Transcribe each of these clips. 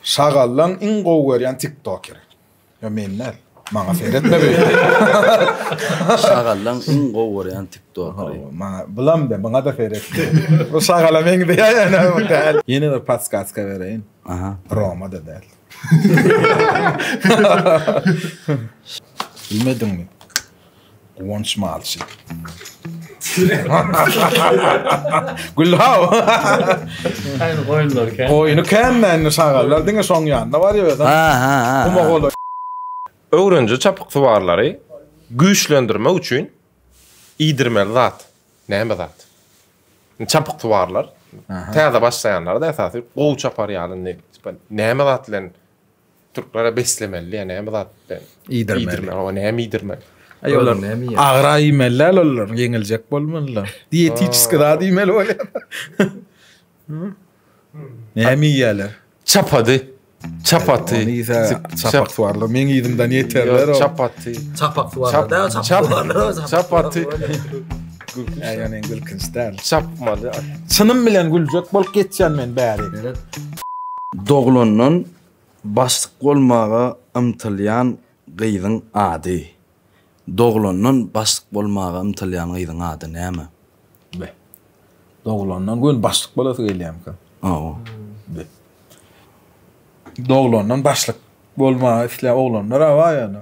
Şagallaň iň gowy görýän tiktokeri. Ýa men däl. Maňa seretme beýle. Şagallaň iň gowy görýän tiktokeri. Maňa bulam de, muňa da seretme. Bu şagala meňzeýär ýöne bu däl. Ýene bir podskazka bereýin. Aha. Roma da däl. Bilmediňmi? Guwanç malçy. Gülhaw. Aýny goýunlar kän. Goýny kän indi şagallar diňe şoň ýanyna barýar özem. Ha ha ha. Guma golaý. Öwrenje çapyksuwarlary güýçlendirmek üçin iýdirmeli zat näme zat? Çapyksuwarlar täze başlaýanlar-da esasy gowy çapar ýaly indi näme zat bilen Türklere beslemeli ýa näme zat bilen? Iýdirmeli. Iýdirmeli, o näme iýdirmeli? Aý olar näme iýer? Agra iýmeli däl olar, ýeňiljek bolmalylar. Diýetiçeski zat iýmeli bolýar. Näme iýýärler? Çapady. Çapaty. Ony iýse çapaksuwarlar meň yzymdan ýeterler. Çapaty. Çapaksuwarlar däl, çapaksuwarlar. Çapaty. Aý ýöne gülkünç däl. Çapmaly. Çynym bilen güljek bolup geçýän men bäri. Doglandan Başlyk bolmaga ymtylýan gyzyň ady. Doglandan başlyk bolmaga ymtylýan gyzyň ady näme? Be. Doglandan göni başlyk bolasy gelýärmikä? Hawa. Be. Doglandan başlyk bolmaga isleýän oglanlar-a bar ýöne.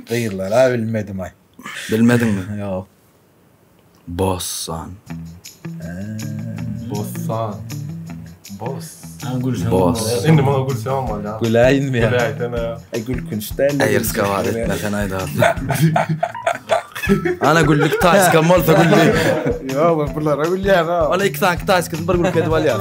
Gyzlar-a bilmedim-aý. Bilmediňmi? Ýok. Bossan. Bossan. Bos. Bos. Indi muňa gülsem bolýar. Güläýinmi ýa? Güläýsene. Aý gülkünç däl. Aý riskowat etme sen aýda. Ana güldük taýskam bolsa güldük. Ýok, bulara gülýän ha. Ol iki sany taýskasyny bir gülki edip alýar.